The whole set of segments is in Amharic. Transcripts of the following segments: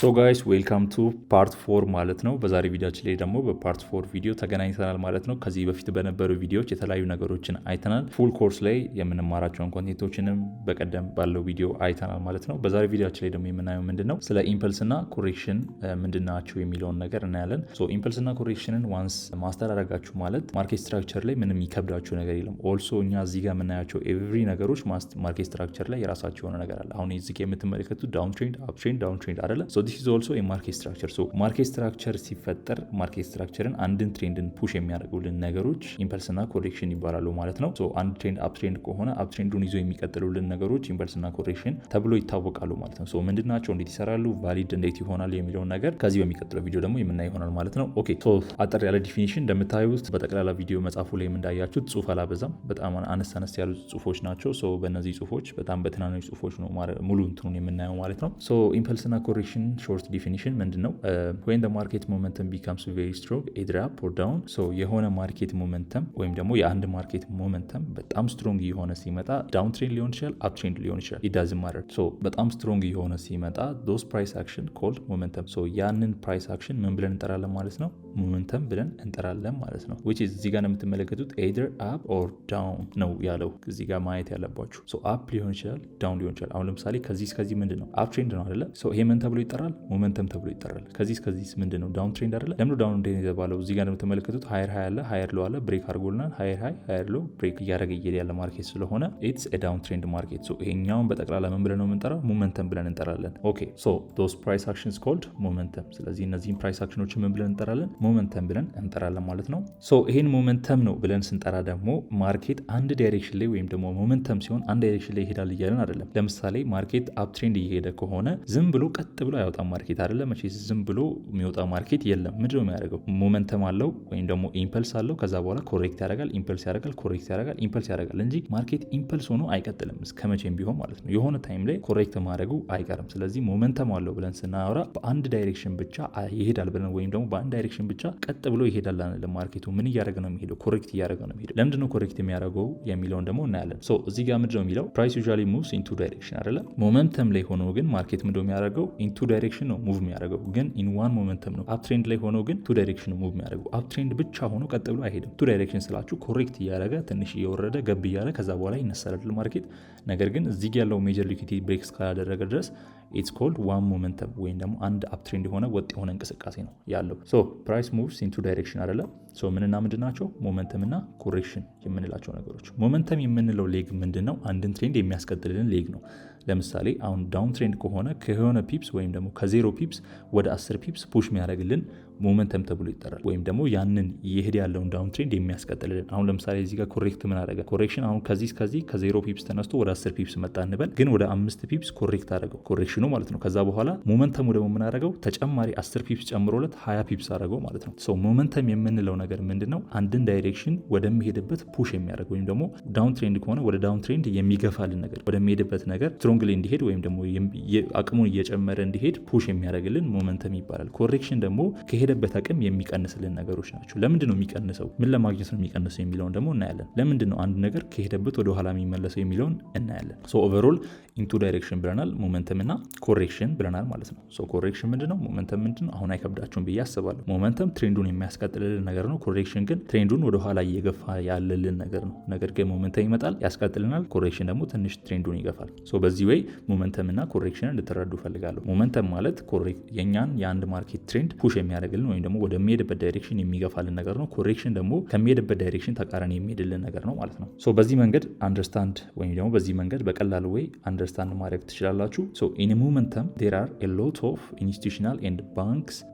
So guys, welcome to part four ማለት ነው። በዛሬ ቪዲዮችን ላይ ደግሞ በ part four ቪዲዮ ተገናኝተናል ማለት ነው። ከዚህ በፊት በነበሩ ቪዲዮዎች የተለያዩ ነገሮችን አይተናል። Full course ላይ የምንማራቸውን content ኦችንም በቀደም ባለው ቪዲዮ አይተናል ማለት ነው። በዛሬ ቪዲዮችን ላይ ደግሞ የምናየው ምንድን ነው፣ ስለ impulse እና correction ምንድን ናቸው የሚለውን ነገር እናያለን። So impulse እና correction ን once master አደረጋችሁ ማለት market structure ላይ ምንም የሚከብዳችሁ ነገር የለም። Also እኛ እዚህ ጋር የምናያቸው every ነገሮች market structure ላይ የራሳቸው የሆነ ነገር አለ። አሁን እዚህ ጋር የምትመለከቱት downtrend፣ uptrend፣ downtrend አይደለ? So this is also የ market structure። So market structure ሲፈጠር market structure ን አንድን trend ን push የሚያደርጉልን ነገሮች impulse እና correction ይባላሉ ማለት ነው። So አንድ trend uptrend ከሆነ uptrend ኡን ይዞ የሚቀጥሉልን ነገሮች impulse እና correction ተብሎ ይታወቃሉ ማለት ነው። So ምንድን ናቸው፣ እንዴት ይሰራሉ፣ valid እንዴት ይሆናል የሚለውን ነገር ከዚህ በሚቀጥለው ቪዲዮ ደግሞ የምናይ ይሆናል ማለት ነው። Okay, so አጠር ያለ definition እንደምታዩት በጠቅላላ ቪዲዮ መጽሐፉ ላይም እንዳያችሁት ጽሁፍ አላበዛም። በጣም አነስ አነስ ያሉ ጽሁፎች ናቸው። So በእነዚህ ጽሁፎች፣ በጣም በትናንሽ ጽሁፎች ነው ሙሉ እንትኑን የምናየው ማለት ነው። So impulse እና correction short definition ምንድን ነው? When market momentum becomes very strong, either up or down። So የሆነ market momentum ወይም ደግሞ የአንድ market momentum በጣም strong እየሆነ ሲመጣ downtrend ሊሆን ይችላል፣ uptrend ሊሆን ይችላል። It doesn't matter። So በጣም strong እየሆነ ሲመጣ those price action called momentum። So ያንን price action ምን ብለን እንጠራለን ማለት ነው? Momentum ብለን እንጠራለን ማለት ነው። Which እዚህ ጋር የምትመለከቱት either up or down ነው ያለው፣ እዚህ ጋር ማየት ያለባችሁ። So up ሊሆን ይችላል፣ down ሊሆን ይችላል። አሁን ለምሳሌ ከዚህ እስከዚህ ምንድን ነው? Uptrend ነው አይደለ? So ይሄ ምን ተብሎ ይጠራል? Momentum ተብሎ ይጠራል። ከዚህ እስከዚህ ምንድን ነው? Downtrend አይደለ? ለምንድን downtrend የተባለው? እዚህ ጋር እንደምትመለከቱት higher high አለ፣ higher low አለ፣ break አድርጎልናል። Higher high፣ higher low፣ break እያደረገ እየሄደ ያለ market ስለሆነ it's downtrend market። So ይሄኛውን በጠቅላላ ምን ብለን ነው የምንጠራው? Momentum ብለን እንጠራለን። Okay, so those price actions called momentum። ስለዚህ እነዚህን price action ኖች ምን ብለን እንጠራለን? Momentum ብለን እንጠራለን ማለት ነው። So ይሄን momentum ነው ብለን ስንጠራ ደግሞ market አንድ direction ላይ ወይም ደግሞ momentum ሲሆን አንድ direction ላይ ይሄዳል እያለን አይደለም። ለምሳሌ market uptrend እየሄደ ከሆነ ዝም ብሎ ቀጥ ብሎ አይወጣም market አይደለ? መቼስ ዝም ብሎ የሚወጣ market የለም። ምንድን ነው የሚያደርገው? Momentum አለው ወይም ደግሞ impulse አለው። ከዛ በኋላ correct ያደርጋል፣ impulse ያደርጋል፣ correct ያደርጋል፣ impulse ያደርጋል እንጂ market impulse ሆኖ አይቀጥልም እስከ መቼም ቢሆን ማለት ነው። የሆነ time ላይ correct ማድረጉ አይቀርም። ስለዚህ momentum አለው ብለን ስናወራ በአንድ direction ብቻ ይሄዳል ብለን ወይም ደግሞ በአንድ direction ብቻ ቀጥ ብሎ ይሄዳል አንልም። Market ኡ ምን እያደረገ ነው የሚሄደው? Correct እያደረገ ነው የሚሄደው። ለምንድን ነው correct የሚያደርገው የሚለውን ደግሞ እናያለን። So እዚህ ጋር ምንድን ነው የሚለው? Price usually moves in two direction አይደለ? Momentum ላይ ሆኖ ግን market ምንድን ነው የሚያደርገው? In two direction ነው move የሚያደርገው፣ ግን in one momentum ነው። Uptrend ላይ ሆኖ ግን two direction ነው move የሚያደርገው። Uptrend ብቻ ሆኖ ቀጥ ብሎ አይሄድም። Two direction ስላችሁ correct እያደረገ፣ ትንሽ እየወረደ፣ ገብ እያለ ከዛ በኋላ ይነሳል market። ነገር ግን እዚህ ያለው major liquidity break እስካላደረገ ድረስ it's called one momentum ወይም ደግሞ አንድ uptrend የሆነ ወጥ የሆነ እንቅስቃሴ ነው ያለው። So price moves in two direction አይደለ? So ምንና ምንድን ናቸው? Momentum እና correction የምንላቸው ነገሮች። Momentum የምንለው leg ምንድን ነው? አንድን trend የሚያስቀጥልልን leg ነው። ለምሳሌ አሁን downtrend ከሆነ ከሆነ pips ወይም ደግሞ ከ0 pips ወደ 10 pips push የሚያደርግልን momentum ተብሎ ይጠራል። ወይም ደግሞ ያንን እየሄደ ያለውን downtrend የሚያስቀጥልልን። አሁን ለምሳሌ እዚህ ጋር correct ምን አደረገ? Correction አሁን ከዚህ እስከዚህ ከ0 pips ተነስቶ ወደ 10 pips መጣ እንበል፣ ግን ወደ 5 pips correct አደረገው correction ኑ ማለት ነው። ከዛ በኋላ momentum ኡ ደግሞ ምን አደረገው? ተጨማሪ 10 pips ጨምሮለት 20 pips አደረገው ማለት ነው። So momentum የምንለው ነገር ምንድን ነው? አንድን direction ወደሚሄድበት push የሚያደርግ ወይም ደግሞ downtrend ከሆነ ወደ downtrend የሚገፋልን ነገር፣ ወደሚሄድበት ነገር strongly እንዲሄድ ወይም ደግሞ አቅሙን እየጨመረ እንዲሄድ push የሚያደርግልን momentum ይባላል። Correction ደግሞ ከሄደበት አቅም የሚቀንስልን ነገሮች ናቸው። ለምንድን ነው የሚቀንሰው? ምን ለማግኘት ነው የሚቀንሰው የሚለውን ደግሞ እናያለን። ለምንድን ነው አንድ ነገር ከሄደበት ወደ ኋላ የሚመለሰው የሚለውን እናያለን። So overall in two direction ብለናል፣ momentum እና correction ብለናል ማለት ነው። So correction ምንድን ነው? Momentum ምንድን ነው? አሁን አይከብዳችሁም ብዬ አስባለሁ። Momentum trend ኡን የሚያስቀጥልልን ነገር ነው። Correction ግን trend ኡን ወደኋላ እየገፋ ያለልን ነገር ነው። ነገር ግን momentum ይመጣል፣ ያስቀጥልናል። Correction ደግሞ ትንሽ trend ኡን ይገፋል። So በዚህ way momentum እና correction እንድትረዱ እፈልጋለሁ። Momentum ማለት የኛን የአንድ market trend push የሚያደርግልን ወይም ደግሞ ወደሚሄድበት direction የሚገፋልን ነገር ነው። Correction ደግሞ ከሚሄድበት direction ተቃራኒ የሚሄድልን ነገር ነው ማለት ነው። So በዚህ መንገድ understand ወይም ደግሞ በዚህ መንገድ በቀላሉ way understand ማድረግ ትችላላችሁ። So in momentum there are a lot of institutional and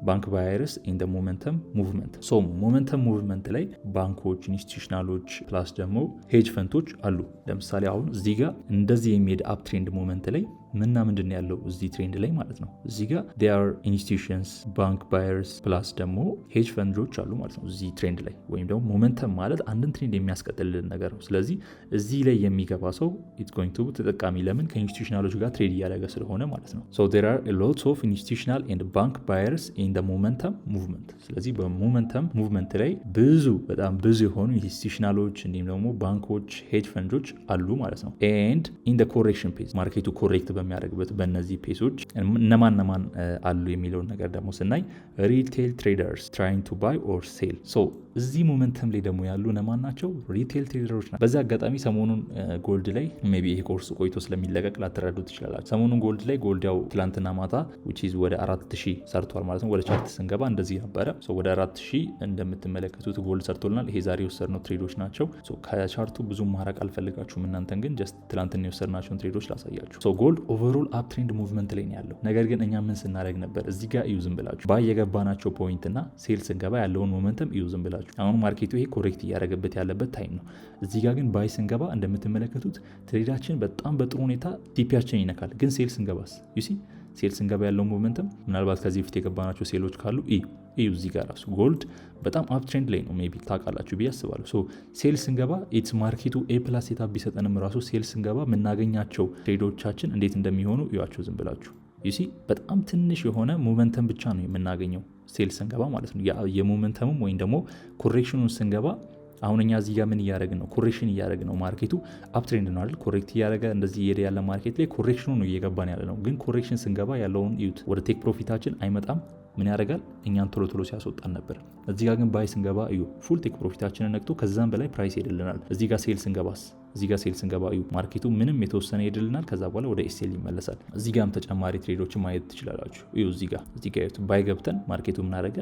bank buyers in momentum movement። So momentum movement ላይ ባንኮች፣ institutional ኦች plus ደግሞ hedge fund ኦች አሉ። ለምሳሌ አሁን እዚህ ጋር እንደዚህ የሚሄድ uptrend moment ላይ ምንና ምንድን ያለው እዚህ trend ላይ ማለት ነው? እዚህ ጋር there are institutions፣ bank buyers plus ደግሞ hedge fund ኦች አሉ። Plus ደግሞ hedge fund ኦች አሉ ማለት ነው እዚህ trend ላይ። ወይም ደግሞ momentum ማለት አንድን trend የሚያስቀጥልልን ነገር ነው። ስለዚህ እዚህ ላይ የሚገባ ሰው it's going to ተጠቃሚ። ለምን? ከ institutional ኦች ጋር trade እያደረገ ስለሆነ ማለት ነው። So there are lots of institutional and bank buyers in the momentum movement። ስለዚህ በ momentum movement ላይ ብዙ፣ በጣም ብዙ የሆኑ institutional ኦች እንዲሁም ደግሞ ባንኮች፣ hedge fund ኦች አሉ ማለት ነው። And in the correction phase፣ market ኡ correct በሚያደርግበት በእነዚህ phase ኦች እነማን እነማን አሉ የሚለውን ነገር ደግሞ ስናይ retail traders trying to buy or sell። So እዚህ momentum ላይ ደግሞ ያሉ እነማን ናቸው? Retail trader ኦች ናቸው። በዚህ አጋጣሚ ሰሞኑን gold ላይ፣ maybe ይሄ ኮርስ ቆይቶ ስለሚለቀቅ ላትረዱ ትችላላችሁ። ሰሞኑን gold ላይ፣ gold ያው ትላንትና ማታ which is ወደ 4000 ሰርቷል ማለት ነው። ወደ chart ስንገባ እንደዚህ ነበረ። ወደ 4000 እንደምትመለከቱት gold ሰርቶልናል። ይሄ ዛሬ የወሰድነው trade ኦች ናቸው። ከ chart ኡ ብዙ ማራቅ አልፈልጋችሁም። እናንተን ግን just ትላንትና የወሰድናቸውን trade ኦች ላሳያችሁ። Gold overall uptrend movement ላይ ነው ያለው። ነገር ግን እኛ ምን ስናደርግ ነበር? እዚህ ጋር እዩ ዝም ብላችሁ። Buy የገባናቸው point እና sell ስንገባ ያለውን momentum እዩ ዝም ብላችሁ። አሁን market ኡ ይሄ correct እያደረገበት ያለበት time ነው። እዚህ ጋር ግን buy ስንገባ እንደምትመለከቱት trade ኣችን በጣም በጥሩ ሁኔታ TP ያችን ይነካል። ግን sell ስንገባስ? You see፣ sell ስንገባ ያለው momentum፣ ምናልባት ከዚህ በፊት የገባናቸው sell ኦች ካሉ እዩ። እዚህ ጋር ራሱ gold በጣም uptrend ላይ ነው። Maybe ታውቃላችሁ ብዬ አስባለሁ። So sell ስንገባ it's market ኡ A plus setup ቢሰጠንም ራሱ sell ስንገባ የምናገኛቸው trade ኦቻችን እንዴት እንደሚሆኑ እዩዋቸው ዝም ብላችሁ። You see፣ በጣም ትንሽ የሆነ momentum ብቻ ነው የምናገኘው sell ስንገባ ማለት ነው። የ momentum ኡም ወይም ደግሞ correction ኑን ስንገባ፣ አሁን እኛ እዚህ ጋር ምን እያደረግን ነው? Correction እያደረግን ነው። Market ኡ uptrend ነው አይደል? Correct እያደረገ እንደዚህ እየሄደ ያለ market ላይ correction ኑ ነው እየገባን ያለ ነው። ግን correction ስንገባ ያለውን እዩት። ወደ take profit ኣችን አይመጣም። ምን ያደርጋል? እኛን ቶሎ ቶሎ ሲያስወጣን ነበር። እዚህ ጋር ግን buy ስንገባ እዩ፣ full take profit ኣችንን ነክቶ ከዛም በላይ price ሄድልናል። እዚህ ጋር sell ስንገባስ? እዚህ ጋር sell ስንገባ እዩ፣ market ኡ ምንም የተወሰነ ሄድልናል። ከዛ በኋላ ወደ SL ይመለሳል። እዚህ ጋርም ተጨማሪ trade ኦችን ማየት ትችላላችሁ። እዩ፣ እዚህ ጋር buy ገብተን market ኡ ምን አደረገ?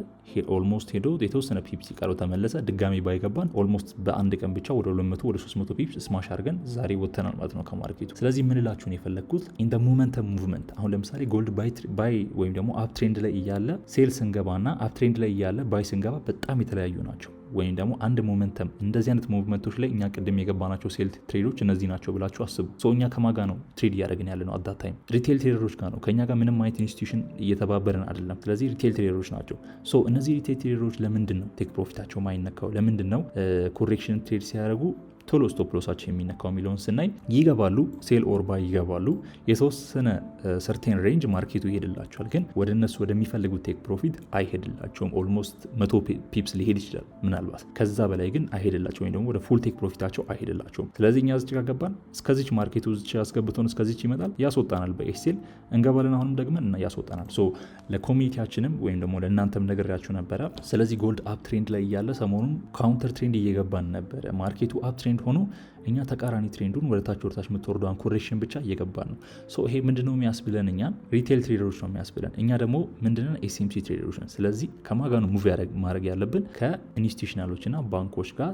Almost ሄዶ የተወሰነ pips ሲቀረው ተመለሰ። ድጋሚ buy ገባን። Almost በአንድ ቀን ብቻ ወደ 200፣ ወደ 300 pips smash አድርገን ዛሬ ወጥተናል ማለት ነው ከ market ኡ። ስለዚህ ምን ልላችሁ ነው የፈለግኩት፣ in momentum movement አሁን ለምሳሌ gold buy ወይም ደግሞ uptrend ላይ እያለ sell ስንገባና uptrend ላይ እያለ buy ስንገባ በጣም የተለያዩ ናቸው። ወይም ደግሞ አንድ momentum፣ እንደዚህ አይነት movement ኦች ላይ እኛ ቅድም የገባናቸው sell trade ኦች እነዚህ ናቸው ብላችሁ አስቡ። So እኛ ከማን ጋር ነው trade እያደረግን ያለ ነው? At that time retail trader ኦች ጋር ነው። ከእኛ ጋር ምንም አይነት institution እየተባበረን አይደለም። ስለዚህ retail trader ኦች ናቸው። So እነዚህ retail trader ኦች ለምንድን ነው take profit ኣቸው ማይነካው? ለምንድን ነው correction trade ሲያደርጉ ቶሎ stop loss ኣቸው የሚነካው የሚለውን ስናይ ይገባሉ፣ sell or buy ይገባሉ። የተወሰነ certain range market ኡ ይሄድላቸዋል፣ ግን ወደ እነሱ ወደሚፈልጉት take profit አይሄድላቸውም። Almost 100 pips ሊሄድ ይችላል ምናልባት፣ ከዛ በላይ ግን አይሄድላቸው ወይም ደግሞ ወደ full take profit ኣቸው አይሄድላቸውም። ስለዚህ እኛ እዚች ጋር ገባን፣ እስከዚች market ኡ እዚች አስገብቶን እስከዚች ይመጣል፣ ያስወጣናል። በ SL እንገባለን፣ አሁንም ደግመን ያስወጣናል። So ለ community ያችንም ወይም ደግሞ ለእናንተም ነግሬያችሁ ነበረ። ስለዚህ gold uptrend ላይ እያለ ሰሞኑን counter trend እየገባን ነበረ። Market ኡ uptrend ሆኖ እኛ ተቃራኒ trend ኡን ወደታች ወደታች የምትወርደዋን correction ብቻ እየገባን ነው። So ይሄ ምንድነው የሚያስብለን? እኛን retail trader ኦች ነው የሚያስብለን። እኛ ደግሞ ምንድነን? SMC trader ኦች ነን። ስለዚህ ከማን ጋር ነው move ማድረግ ያለብን? ከ institutional ኦች እና ባንኮች ጋር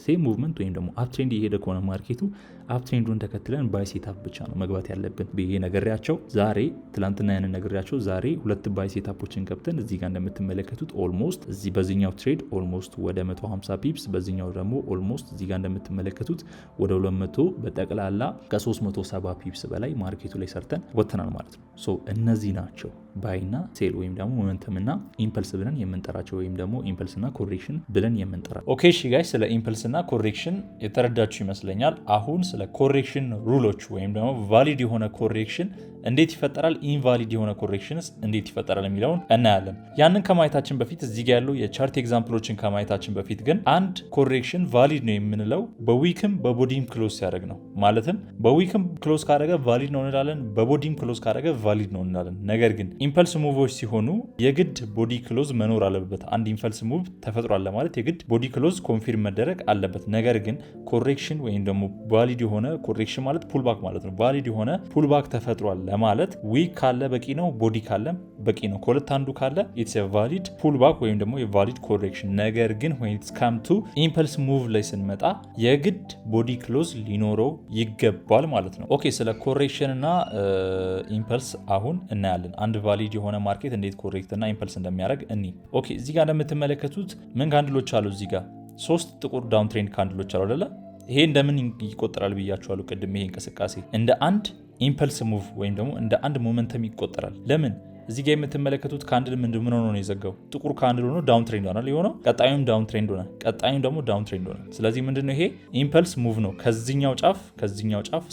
same movement ወይም ደግሞ uptrend እየሄደ ከሆነ market ኡ uptrend ኡን ተከትለን buy setup ብቻ ነው መግባት ያለብን ብዬ ነግሬያቸው፣ ዛሬ፣ ትላንትና ያንን ነግሬያቸው ዛሬ ሁለት buy setup ኦችን ገብተን እዚህ ጋር እንደምትመለከቱት almost እዚህ በዚኛው trade almost ወደ 150 pips፣ በዚኛው ደግሞ almost እዚህ ጋር እንደምትመለከቱት ወደ 200፣ በጠቅላላ ከ370 pips በላይ market ኡ ላይ ሰርተን ወጥተናል ማለት ነው። So እነዚህ ናቸው buy ና sell ወይም ደግሞ momentum ና impulse ብለን የምንጠራቸው ወይም ደግሞ impulse ና correction ብለን የምንጠራቸው። Okay እሺ guys፣ ስለ impulse ና correction የተረዳችሁ ይመስለኛል። አሁን ስለ correction rule ኦች ወይም ደግሞ valid የሆነ correction እንዴት ይፈጠራል፣ invalid የሆነ corrections እንዴት ይፈጠራል የሚለውን እናያለን። ያንን ከማየታችን በፊት፣ እዚህ ጋ ያሉ የ chart example ኦችን ከማየታችን በፊት ግን አንድ correction valid ነው የምንለው በ wick ም በ body ም close ሲያደርግ ነው። ማለትም በ wick ም close ካደረገ valid ነው እንላለን፣ በ body ም close ካደረገ valid ነው እንላለን። ነገር ግን impulse move ኦች ሲሆኑ የግድ body close መኖር አለበት። አንድ impulse move ተፈጥሯል ለማለት የግድ body close confirm መደረግ አለበት። ነገር ግን correction ወይም ደግሞ valid የሆነ correction ማለት pullback ማለት ነው። Valid የሆነ pullback ተፈጥሯል ለማለት wick ካለ በቂ ነው፣ body ካለም በቂ ነው። ከሁለት አንዱ ካለ it's valid pullback ወይም ደግሞ የ valid correction። ነገር ግን when it's come to impulse move ላይ ስንመጣ የግድ body close ሊኖረው ይገባል ማለት ነው። Okay፣ ስለ correction እና impulse አሁን እናያለን። አንድ valid የሆነ market እንዴት correct እና impulse እንደሚያደርግ እኒ okay፣ እዚህ ጋር እንደምትመለከቱት ምን candle ኦች አሉ? እዚህ ጋር ሶስት ጥቁር downtrend candle ኦች አሉ አይደለ? ይሄ እንደምን ይቆጠራል ብያችኋለሁ ቅድም። ይሄ እንቅስቃሴ እንደ አንድ impulse move ወይም ደግሞ እንደ አንድ momentum ይቆጠራል። ለምን? እዚህ ጋር የምትመለከቱት candle ምን ሆኖ ነው የዘጋው? ጥቁር candle ሆኖ downtrend ሆኗል የሆነው። ቀጣዩም downtrend ሆነ፣ ቀጣዩም ደግሞ downtrend ሆነ። ስለዚህ ምንድነው ይሄ impulse move ነው። ከዚህኛው ጫፍ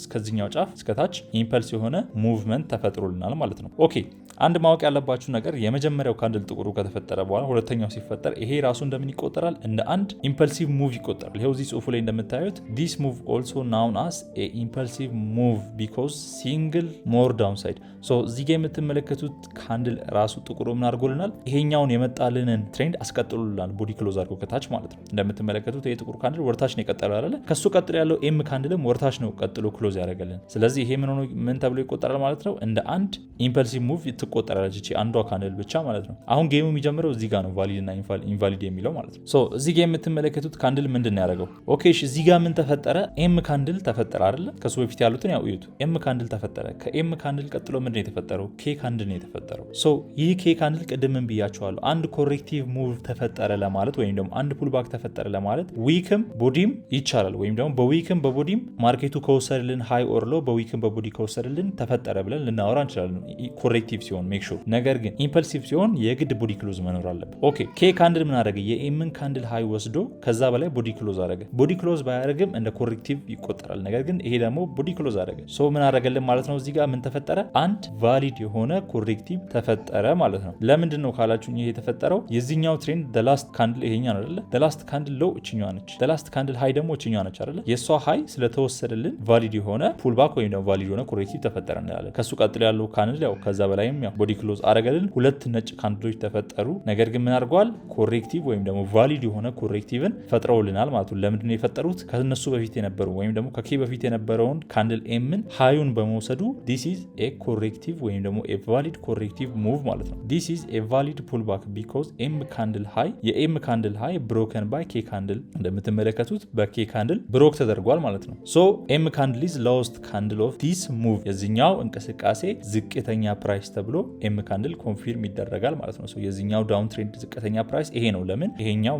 እስከዚህኛው ጫፍ እስከታች impulse የሆነ movement ተፈጥሮልናል ማለት ነው። Okay፣ አንድ ማወቅ ያለባችሁ ነገር የመጀመሪያው candle ጥቁሩ ከተፈጠረ በኋላ ሁለተኛው ሲፈጠር ይሄ ራሱ እንደምን ይቆጠራል? እንደ አንድ impulsive move ይቆጠራል። ይኸው እዚህ ጽሁፉ ላይ እንደምታዩት "This move also known as impulsive move because single more downside." So እዚህ ጋ የምትመለከቱት candle ራሱ ጥቁሩ ምን አድርጎልናል? ይሄኛውን የመጣልንን trend አስቀጥሎልናል። Body close አድርጎ ከታች ማለት ነው። እንደምትመለከቱት ይሄ ጥቁር candle ወደታች ነው የቀጠለው አይደለ? ከሱ ቀጥሎ ያለው M candle ም ወደታች ነው ቀጥሎ close ያደረገልን። ስለዚህ ይሄ ምን ሆኖ ምን ተብሎ ይቆጠራል ማለት ነው? እንደ አንድ impulsive move ትቆጠራለች እቺ አንዷ candle ብቻ ማለት ነው። አሁን game ኡ የሚጀምረው እዚህ ጋር ነው፣ valid እና invalid የሚለው ማለት ነው። So እዚህ ጋር የምትመለከቱት candle ምንድን ነው ያደረገው? Okay እሺ፣ እዚህ ጋር ምን ተፈጠረ? M candle ተፈጠረ አይደለ? ከሱ በፊት ያሉትን ያው እዩት። M candle ተፈጠረ። ከ M candle ቀጥሎ ምንድን ነው የተፈጠረው? K candle ነው የተፈጠረው። So ይህ K candle ቅድም ምን ብያችኋለሁ? አንድ corrective move ተፈጠረ ለማለት ወይም ደግሞ አንድ pullback ተፈጠረ ለማለት wick ም body ም ይቻላል። ወይም ደግሞ በዊክም በቦዲም ማርኬቱ ከወሰድልን ሃይ ኦር ሎ በዊክም በቦዲ ከወሰድልን ተፈጠረ ብለን ልናወራ እንችላለን፣ corrective ሲሆን make sure። ነገር ግን impulsive ሲሆን የግድ body close መኖር አለበት። Okay፣ K candle ምን አደረገ? የ M ን candle high ወስዶ ከዛ በላይ body close አደረገ። Body close ባያደርግም እንደ corrective ይቆጠራል። ነገር ግን ይሄ ደግሞ body close አደረገ። So ምን አደረገልን ማለት ነው? እዚህ ጋር ምን ተፈጠረ? አንድ valid የሆነ corrective ተፈጠረ ማለት ነው። ለምንድን ነው ካላችሁ ይሄ የተፈጠረው የዚህኛው trend the last candle ይሄኛ ነው አይደለ? The last candle low እችኛዋ ነች። The last candle high ደግሞ እችኛዋ ነች አይደለ? የእሷ high ስለተወሰደልን valid የሆነ pullback ወይም ደግሞ valid የሆነ corrective ተፈጠረ እንላለን። ከሱ ቀጥሎ ያለው candle ያው ከዛ በላይም ያው body close አረገልን። ሁለት ነጭ candle ኦች ተፈጠሩ። ነገር ግን ምን አድርገዋል? Corrective ወይም ደግሞ valid የሆነ corrective ን ፈጥረውልናል ማለት ነው። ለምንድን ነው የፈጠሩት? ከነሱ በፊት የነበሩ ወይም ደግሞ ከ K በፊት የነበረውን candle M ን high ኡን በመውሰዱ this is a corrective ወይም ደግሞ a valid corrective move ማለት ነው። This is a valid pullback because M candle high፣ የ M candle high broken by K candle፣ እንደምትመለከቱት በ K candle broke ተደርጓል ማለት ነው። So M candle is lowest candle of this move፣ የዚኛው እንቅስቃሴ ዝቅተኛ price ተብሎ M candle confirm ይደረጋል ማለት ነው። የዚኛው downtrend ዝቅተኛ price ይሄ ነው። ለምን? ይሄኛው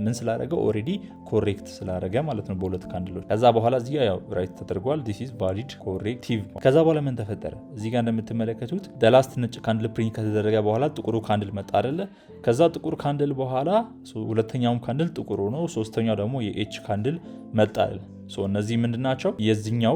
ምን ስላደረገ? Already correct ስላደረገ ማለት ነው በሁለት candle ኦች። ከዛ በኋላ እዚህ ያው right ተደርጓል። This is valid corrective። ከዛ በኋላ ምን ተፈጠረ? እዚህ ጋር እንደምትመለከቱት the last ነጭ candle print ከተደረገ በኋላ ጥቁሩ candle መጣ አይደለ? ከዛ ጥቁር candle በኋላ ሁለተኛውም candle ጥቁር ሆኖ ሶስተኛው ደግሞ የ H candle መጣ አይደል? እነዚህ ምንድን ናቸው? የዚኛው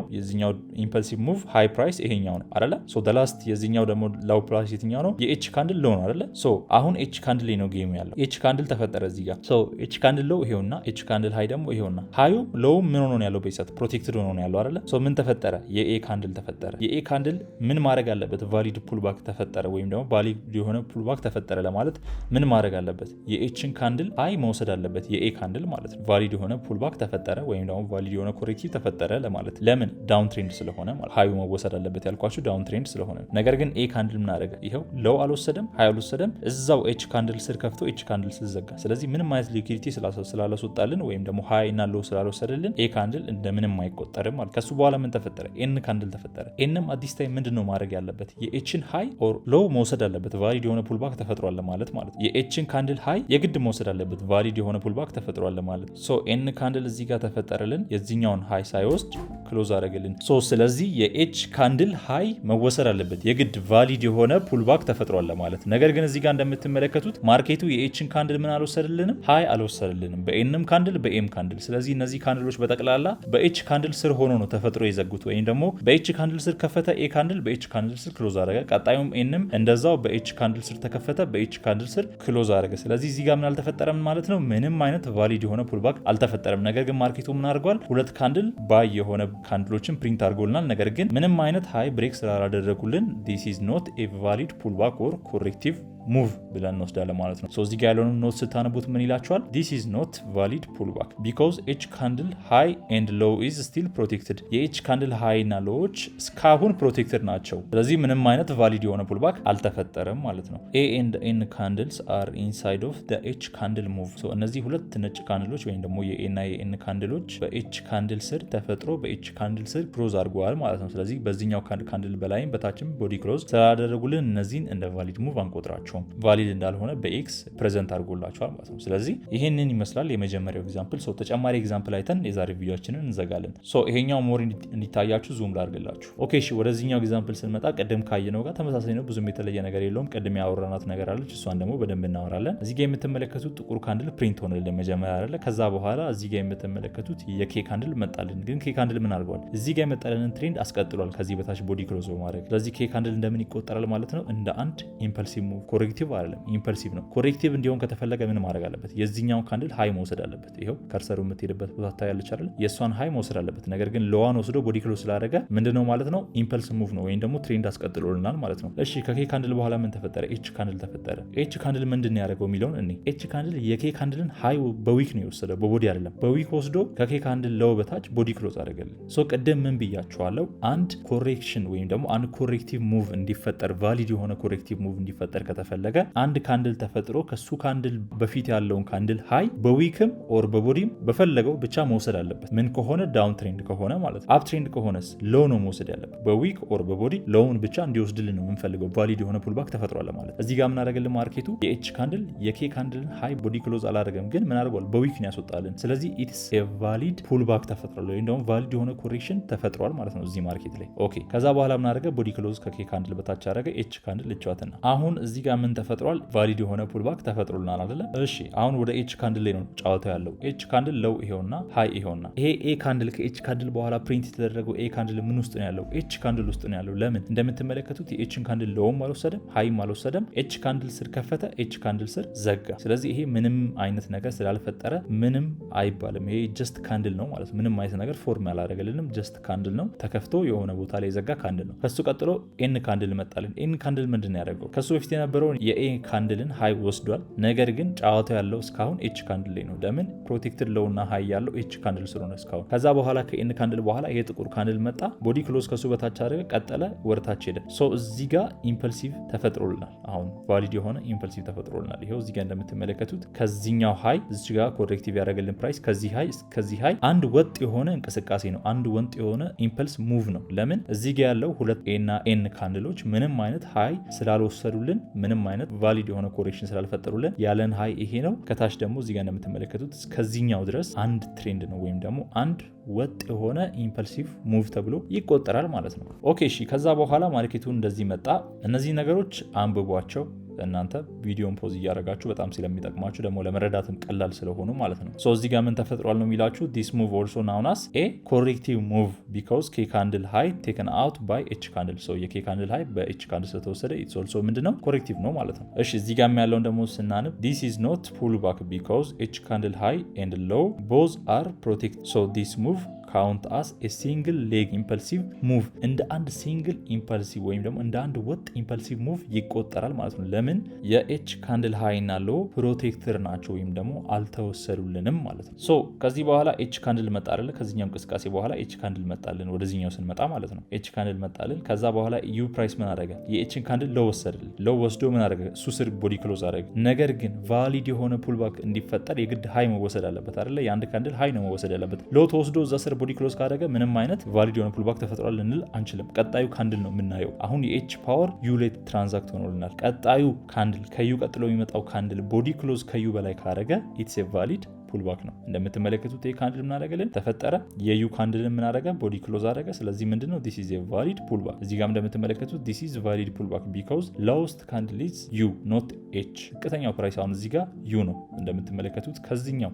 impulsive move high price ይሄኛው ነው አይደለ? So the last የዚኛው ደግሞ low price የትኛው ነው? የ H candle low ነው አይደለ? So አሁን H candle ላይ ነው game ኡ ያለው። H candle ተፈጠረ እዚህ ጋር። So H candle low ይሄውና፣ H candle high ደግሞ ይሄውና። High ኡ low ምን ሆኖ ነው ያለው? በሰዓት protected ሆኖ ነው ያለው አይደለ? So ምን ተፈጠረ? የ A candle ተፈጠረ። የ A candle ምን ማድረግ አለበት? Valid pullback ተፈጠረ ወይም ደግሞ valid የሆነ pullback ተፈጠረ ለማለት ምን ማድረግ አለበት? የ H ን candle high መውሰድ አለበት። የ A candle ማለት ነው። Valid የሆነ pullback ተፈጠረ ወይም ደግሞ valid የሆነ corrective ተፈጠረ ለማለት። ለምን? Downtrend ስለሆነ ማለት high ኡ መወሰድ አለበት ያልኳችሁ downtrend ስለሆነ። ነገር ግን A candle ምን አደረገ? ይኸው low አልወሰደም፣ high አልወሰደም። እዛው H candle ስር ከፍቶ H candle ስር ዘጋ። ስለዚህ ምንም አይነት liquidity ስላላስወጣልን ወይም ደግሞ high እና low ስላልወሰደልን A candle እንደምንም አይቆጠርም ማለት። ከሱ በኋላ ምን ተፈጠረ? N candle ተፈጠረ። N ም at this time ምንድን ነው ማድረግ ያለበት? የ H ን high or low መውሰድ አለበት። Valid የሆነ pullback ተፈጥሯል ማለት የ H ን candle high የግድ መውሰድ አለበት። Valid የሆነ pullback ተፈጥሯል ማለት። So N candle እዚህ ጋር ተፈጠረልን፣ የዚህኛውን high ሳይወስድ close አደረገልን። So ስለዚህ የ H candle high መወሰድ አለበት የግድ valid የሆነ pullback ተፈጥሯል ማለት። ነገር ግን እዚህ ጋር እንደምትመለከቱት market ኡ የ H ን candle ምን አልወሰድልንም? High አልወሰድልንም፣ በኤንም ካንድል በኤም ካንድል። ስለዚህ እነዚህ candle ኦች በጠቅላላ በ H candle ስር ሆኖ ነው ተፈጥሮ የዘጉት፣ ወይም ደግሞ በ H candle ስር ከፈተ A candle፣ በ H candle ስር close አደረገ። ቀጣዩም N ም እንደዛው በ H candle ስር ተከፈተ፣ በ H candle ስር close አደረገ። ስለዚህ እዚህ ጋር ምን አልተፈጠረም ማለት ነው? ምንም አይነት valid የሆነ pullback አልተፈጠረም። ነገር ግን market ኡ ምን አድርጓል? ሁለት candle buy የሆነ candle ኦችን print አድርጎልናል። ነገር ግን ምንም አይነት high break ስላላደረጉልን this is not a valid pullback or corrective move ብለን እንወስዳለን ማለት ነው። እዚህ ጋር ያለውን note ስታነቡት ምን ይላችኋል? "This is not valid pullback because H candle high and low is still protected." የ H candle high እና low ዎች እስካሁን protected ናቸው። ስለዚህ ምንም አይነት valid የሆነ pullback አልተፈጠረም ማለት ነው። A and N candles are inside of H candle move። እነዚህ ሁለት ነጭ candle ኦች ወይም ደግሞ የ A እና የ N candle ኦች በ H candle ስር ተፈጥሮ በ H candle ስር close አድርገዋል ማለት ነው። ስለዚህ በዚህኛው candle በላይም በታችም body close ስላላደረጉልን እነዚህን እንደ valid move አንቆጥራቸውም። አልነገራችሁም። Valid እንዳልሆነ በ X present አድርጎላችኋል ማለት ነው። ስለዚህ ይህንን ይመስላል የመጀመሪያው example። So ተጨማሪ example አይተን የዛሬ ቪዲዮአችንን እንዘጋለን። So ይሄኛው more እንዲታያችሁ zoom ላድርግላችሁ። Okay እሺ፣ ወደዚህኛው example ስንመጣ ቅድም ካየነው ጋር ተመሳሳይ ነው። ብዙም የተለየ ነገር የለውም። ቅድም ያወራናት ነገር አለች፣ እሷን ደግሞ በደንብ እናወራለን። እዚህ ጋር የምትመለከቱት ጥቁር candle print ሆነልን መጀመሪያ አይደለ? ከዛ በኋላ እዚህ ጋር የምትመለከቱት የ K candle መጣልን። ግን K candle ምን አድርገዋል? እዚህ ጋር የመጣልንን trend አስቀጥሏል፣ ከዚህ በታች body close በማድረግ። ስለዚህ K candle እንደምን ይቆጠራል ማለት ነው? እንደ አንድ impulsive move። Corrective አይደለም፣ impulsive ነው። Corrective እንዲሆን ከተፈለገ ምን ማድረግ አለበት? የዚህኛውን candle high መውሰድ አለበት። ይኸው cursor ኡ የምትሄድበት ቦታ ታያለች አይደል? የእሷን high መውሰድ አለበት። ነገር ግን low ዋን ወስዶ body close ስላደረገ ምንድነው ማለት ነው? Impulse move ነው ወይም ደግሞ trend አስቀጥሎልናል ማለት ነው። እሺ፣ ከ K candle በኋላ ምን ተፈጠረ? H candle ተፈጠረ። H candle ምንድን ነው ያደረገው የሚለውን እኔ H candle የ K candle ን high በ wick ነው የወሰደው፣ በ body አይደለም። በ wick ወስዶ ከ K candle low በታች body close አደረገልን። So ቅድም ምን ብያችኋለሁ? አንድ correction ወይም ደግሞ አንድ corrective move እንዲፈጠር፣ valid የሆነ corrective move እንዲፈጠር ከተፈለገ አንድ candle ተፈጥሮ ከሱ candle በፊት ያለውን candle high በ wick ም or በ body ም በፈለገው ብቻ መውሰድ አለበት። ምን ከሆነ? Downtrend ከሆነ ማለት ነው። Uptrend ከሆነስ low ነው መውሰድ ያለበት። በ wick or በ body low ውን ብቻ እንዲወስድልን ነው የምንፈልገው። Valid የሆነ pullback ተፈጥሯል ማለት። እዚህ ጋር ምን አደረገልን? Market ኡ የ H candle የ K candle ን high body close አላደረገም፣ ግን ምን አድርጓል? በ wick ነው ያስወጣልን። ስለዚህ it's valid pullback ተፈጥሯል ወይም ደግሞ valid የሆነ correction ተፈጥሯል ማለት ነው እዚህ market ላይ። Okay፣ ከዛ በኋላ ምን አደረገ? Body close ከ K candle በታች አደረገ። H candle እቿትና አሁን እዚህ ጋር ምን ተፈጥሯል? Valid የሆነ pullback ተፈጥሮልናል አይደለ? እሺ፣ አሁን ወደ H candle ላይ ነው ጨዋታው ያለው። H candle low ይሄውና፣ high ይሄውና። ይሄ A candle ከ H candle በኋላ print የተደረገው A candle ምን ውስጥ ነው ያለው? H candle ውስጥ ነው ያለው። ለምን? እንደምትመለከቱት የ H ን candle low ም አልወሰደም፣ high ም አልወሰደም። H candle ስር ከፈተ፣ H candle ስር ዘጋ። ስለዚህ ይሄ ምንም አይነት ነገር ስላልፈጠረ ምንም አይባልም። ይሄ just candle ነው ማለት፣ ምንም አይነት ነገር form ያላደረገልንም just candle ነው። ተከፍቶ የሆነ ቦታ ላይ የዘጋ candle ነው። ከሱ ቀጥሎ N candle መጣልን። N candle ምንድን ነው ያደረገው? ከሱ በፊት የነበረውን የ A candle ን high ወስዷል። ነገር ግን ጨዋታው ያለው እስካሁን H candle ላይ ነው። ለምን? Protected low እና high ያለው H candle ስለሆነ እስካሁን። ከዛ በኋላ ከ N candle በኋላ ይሄ ጥቁር candle መጣ። Body close ከሱ በታች አደረገ፣ ቀጠለ፣ ወደታች ሄደ። So እዚህ ጋር impulsive ተፈጥሮልናል። አሁን valid የሆነ impulsive ተፈጥሮልናል። ይኸው እዚህ ጋር እንደምትመለከቱት ከዚህኛው high እዚህ ጋር corrective ያደረገልን price ከዚህ high እስከዚህ high አንድ ወጥ የሆነ እንቅስቃሴ ነው። አንድ ወጥ የሆነ impulse move ነው። ለምን? እዚህ ጋር ያለው ሁለት A እና N candle ኦች ምንም አይነት high ስላልወሰዱልን፣ ምንም አይነት valid የሆነ correction ስላልፈጠሩልን ያለን high ይሄ ነው። ከታች ደግሞ እዚህ ጋር እንደምትመለከቱት እስከዚህኛው ድረስ አንድ trend ነው ወይም ደግሞ አንድ ወጥ የሆነ impulsive move ተብሎ ይቆጠራል ማለት ነው። Okay እሺ፣ ከዛ በኋላ market ኡ እንደዚህ መጣ። እነዚህ ነገሮች አንብቧቸው እናንተ ቪዲዮን pause እያደረጋችሁ፣ በጣም ስለሚጠቅማችሁ፣ ደግሞ ለመረዳትም ቀላል ስለሆኑ ማለት ነው። So እዚህ ጋር ምን ተፈጥሯል ነው የሚላችሁ። This move also known as a corrective move because K candle high taken out by H candle። So የ K candle high በ H candle ስለተወሰደ it's also ምንድነው? Corrective ነው ማለት ነው። እሺ፣ እዚህ ጋር ያለውን ደግሞ ስናንብ this is not pullback because H candle high and low both are protected, so this move count as single leg impulsive move። እንደ አንድ single impulsive ወይም ደግሞ እንደ አንድ ወጥ impulsive move ይቆጠራል ማለት ነው። ለምን? የ H candle high እና low protected ናቸው ወይም ደግሞ አልተወሰዱልንም ማለት ነው። So ከዚህ በኋላ H candle መጣ አይደለ? ከዚህኛው እንቅስቃሴ በኋላ H candle መጣልን፣ ወደዚህኛው ስንመጣ ማለት ነው። H candle መጣልን። ከዛ በኋላ U price ምን አደረገ? የ H ን candle low ወሰደልን። Low ወስዶ ምን አደረገ? እሱ ስር body close አደረገ። ነገር ግን valid የሆነ pullback እንዲፈጠር የግድ high መወሰድ አለበት አይደለ? የአንድ candle high ነው መወሰድ ያለበት። Low ተወስዶ እዛ ስር body close ካደረገ ምንም አይነት valid የሆነ pullback ተፈጥሯል ልንል አንችልም። ቀጣዩ candle ነው የምናየው። አሁን የ H power U ላይ transact ሆኖልናል። ቀጣዩ candle፣ ከ U ቀጥሎ የሚመጣው candle body close ከ U በላይ ካደረገ it's valid pullback ነው። እንደምትመለከቱት ይህ candle ምን አደረገልን? ተፈጠረ። የ U candle ምን አደረገ? Body close አደረገ። ስለዚህ ምንድነው? This is valid pullback። እዚህ ጋር እንደምትመለከቱት this is valid pullback because lowest candle is U, not H። ዝቅተኛው price አሁን እዚህ ጋር U ነው። እንደምትመለከቱት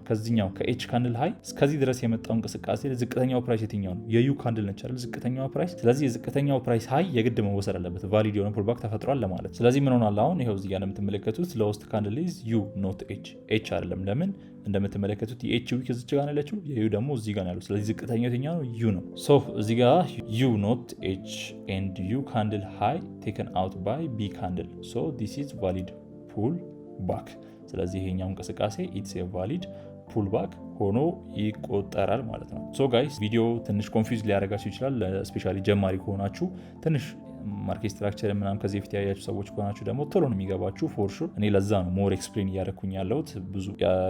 ከዚህኛው ከ H candle high እስከዚህ ድረስ የመጣው እንቅስቃሴ ዝቅተኛው price የትኛው ነው? የ U candle ነች አይደል? ዝቅተኛው price። ስለዚህ የዝቅተኛው price high የግድ መወሰድ አለበት valid የሆነ pullback ተፈጥሯል ለማለት። ስለዚህ ምን ሆኗል አሁን? ይኸው እዚህ ጋር እንደምትመለከቱት lowest candle is U, not H። H አይደለም። ለምን? እንደምትመለከቱት የ H wick እዚች ጋር ያለችው፣ የ U ደግሞ እዚህ ጋር ያለው። ስለዚህ ዝቅተኛው የትኛው ነው? U ነው። So እዚህ ጋር U, not H, and U candle high taken out by B candle, so this is valid pullback። ስለዚህ ይሄኛው እንቅስቃሴ it's valid pullback ሆኖ ይቆጠራል ማለት ነው። So guys፣ ቪዲዮ ትንሽ confuse ሊያደርጋችሁ ይችላል። Especially ጀማሪ ከሆናችሁ ትንሽ Market structure ምናምን ከዚህ በፊት ያያችሁ ሰዎች ከሆናችሁ ደግሞ ቶሎ ነው የሚገባችሁ for sure። እኔ ለዛ ነው more explain እያደረኩኝ ያለሁት። ብዙ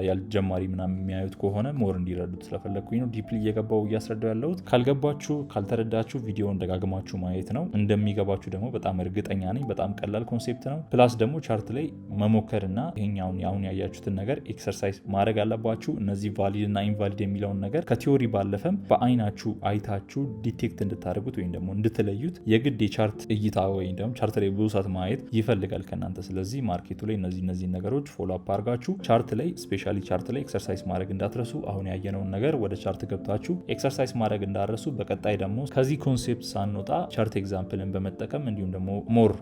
ያልጀማሪ ምናምን የሚያዩት ከሆነ more እንዲረዱት ስለፈለግኩኝ ነው deeply እየገባው እያስረዳው ያለሁት። ካልገባችሁ፣ ካልተረዳችሁ ቪዲዮውን ደጋግማችሁ ማየት ነው። እንደሚገባችሁ ደግሞ በጣም እርግጠኛ ነኝ። በጣም ቀላል concept ነው። Plus ደግሞ chart ላይ መሞከርና ይሄኛውን አሁን ያያችሁትን ነገር exercise ማድረግ አለባችሁ። እነዚህ valid እና invalid የሚለውን ነገር ከ theory ባለፈም በአይናችሁ አይታችሁ detect እንድታደርጉት ወይም ደግሞ እንድትለዩት የግድ የ chart እይታ ወይም ደግሞ chart ላይ ብዙ ሰዓት ማየት ይፈልጋል ከእናንተ። ስለዚህ market ኡ ላይ እነዚህ ነገሮች follow up አድርጋችሁ chart ላይ፣ especially chart ላይ exercise ማድረግ እንዳትረሱ። አሁን ያየነውን ነገር ወደ chart ገብታችሁ exercise ማድረግ እንዳትረሱ። በቀጣይ ደግሞ ከዚህ concept ሳንወጣ chart example ን በመጠቀም እንዲሁም ደግሞ more